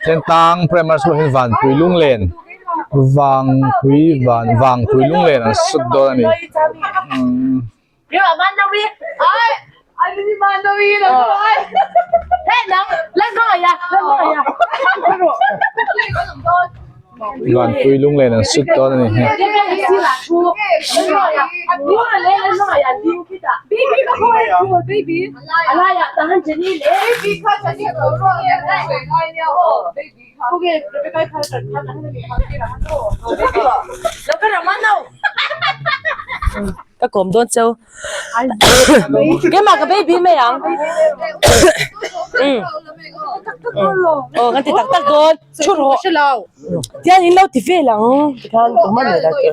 Thentlang Primary School ah hian Vanpui Lunglen Vangpui van Vangpui Lunglen an sut dawn a ni umm. Vanpui lunglen an sut dawn a ni hi. Ka kawm dawn cheu. Keimah ka baby mai ang. Aw kan ti tak tak dawn. Thu rawh. Tian in lo ti vel ang tikhan tumah nei lo tur.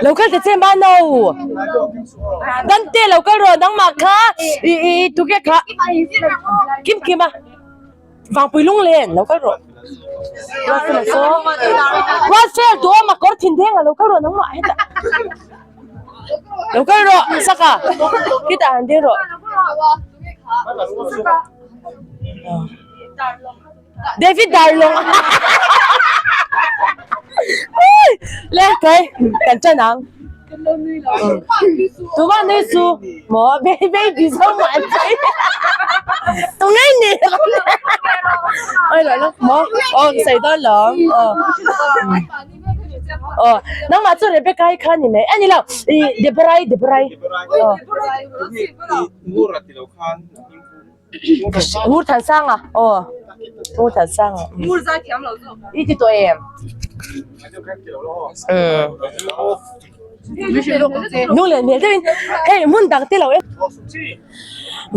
Lo kal ta che ma no. Dante lo kal rawh nangmah kha i i tuge kha kim kim a. Vangpui lunglen lo kal rawh. Ruatfel a saw. Ruatfel duhawm a kawr thin deng a lo kal rawh nangmah hetah. Lo kal rawh saka khitah han ding rawh. David Darlong Le kai kan chan ang. Tuma nui su maw baby zo mah an chai. Tu ngei ni. Oi lo lo maw aw sei dawn lo. Aw nangmah chu Rebecca i kha ni mai a ni lo i Deborah i Deborah i. Ngur than sang a aw Ngur than sang a Ngur zai thiam lo zawk i ti tawh em Nung leh hmel deuhin hei hmun dang te lo em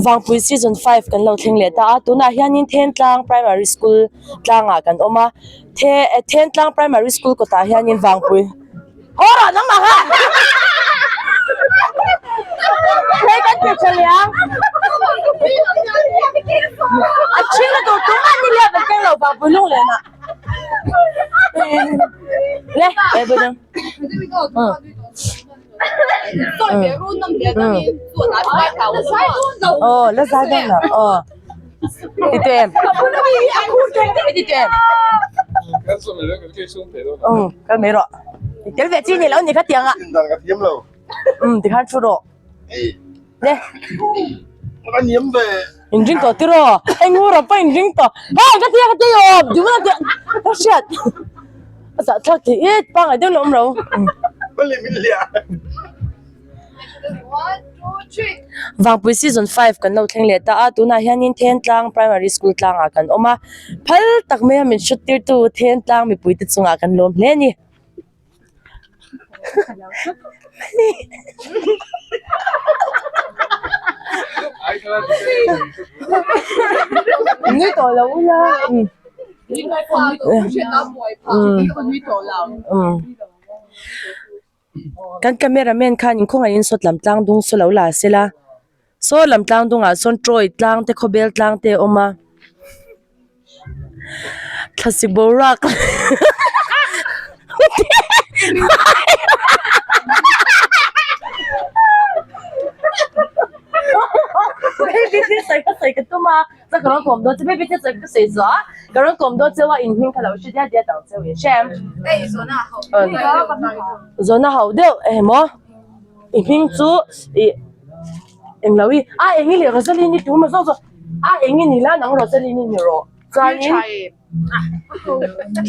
Vangpui season 5 kan lo thleng leh ta a tunah hianin Thentlang Primary School tlangah kan awm a The Thentlang Primary School kawtah hianin Vangpui Haw rawh nangmah kha Hei kan ti tha leh ang A ṭhing na tur tumah ni lian an keng lo Vangpui lunglen ah Le eh bu dang Aw la zai dawn lo aw Ti tu em Ti tu em Umm kal mai rawh I tel ve chi ni lo ni kha tiang a Umm tikhan thu rawh Le In ring tawh tiraw hei ngur ang pawh in ring tawh hei ka tia ka tia aw duh na tia ka hriat a zah thlak thei et pangai deuh la awm lo. Vangpui season 5 kan lo thleng leh ta a tunah hianin Thentlang Primary School tlangah kan awm a phal tak mai a min hriat tirtu Thentlang mipuite chungah kan lawm hle a ni. Nui tawh lo ula. Kan camera man khan in khawngaihin saw tlam tlang dung saw lo la sela saw lam tlang dungah sawn troy tlang te khawbel tlang te a awm a thlasik boruak baby thil sawi ka sawi ka tum a chuan ka rawn kawm dawn che baby thil sawi ka sawi zuah a ka rawn kawm dawn cheu a in hming kha lo hre diat diat ang cheu in hre em zawhna ho deuh emaw i hming chu ih englo i a eng i leh Rosaline i tur maw zawk zawk a eng i ni la nang Rosaline i ni rawh chuanin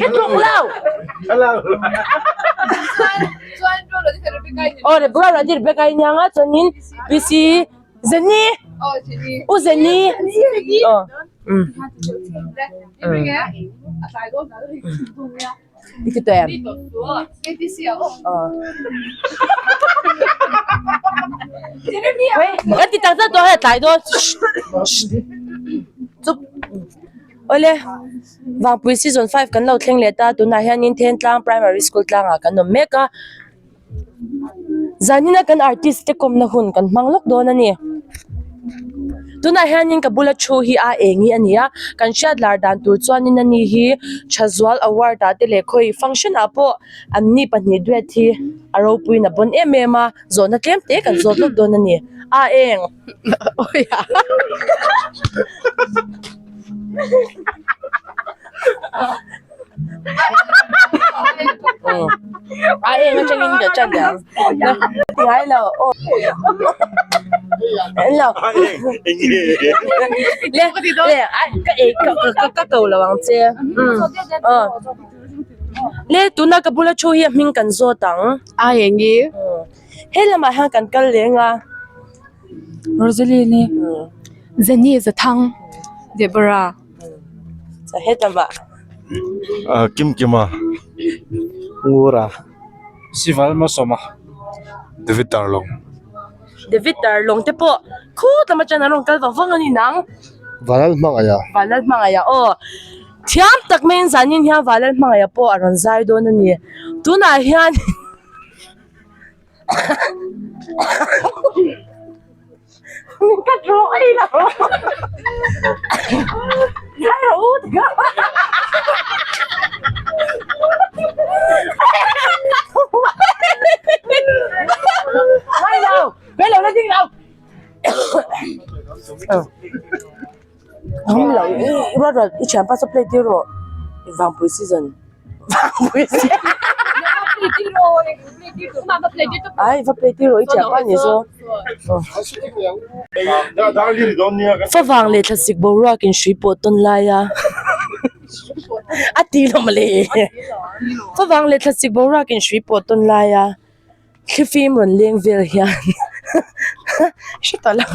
i tluk lo aw Rebecca Rebecca i nia nga chuanin PC Zeni u Zeni aw I ti tawh em? Ka ti tak tak tawh hei a tlai dawn. Chup. Awle Vangpui season 5 kan lo thleng leh ta tunah hianin Thentlang Primary School tlangah kan awm mek a. Zanina kan artist te kawmna hun kan hmang lawk dawn a ni. Tunah hianin ka bula thu hi a eng hi a ni a, kan hriat lar dan tur chuanin ani hi Thazual award ah te leh khawi function ah pawh anni pahnih duet hi a ropuiin a bawn em em a, zawhna tlem te kan zawt lawk dawn a ni. A eng. ṭan ang. Ngai lo aw. En lo. Le le ai ka ei ka ka ka ko lo ang che. Um aw. Le tuna ka bula thu hi a hming kan zawt ang. A eng i. He lamah hian kan kal leng a. Rosaline i. Jenny Zathang Deborah. Hetamah. Kim Kima. Ngura. Sival Masawma. David Darlong. David Darlong te pawh khut lama chuan an rawn kal vang vang a ni nang. Vanlal Hmangaia. Vanlal Hmangaia aw. Thiam tak maiin zanin hian Vanlal Hmangaia pawh a rawn zai dawn a ni. Tunah hian Min ka draw ei lo. Zai rawh u ti kha. Ngai lo. Ngai lo la ding lo. Awm lo i ruat ruat i thianpa saw play tir rawh vangpui season vangpui season ai va play tir rawh i thianpa ni saw favang leh thlasik boruak in hrui pawh tawn lai a a ti lo mawle favang leh thlasik boruak in hrui pawh tawn lai a thlifim rawn leng vel hian hre tawh lo.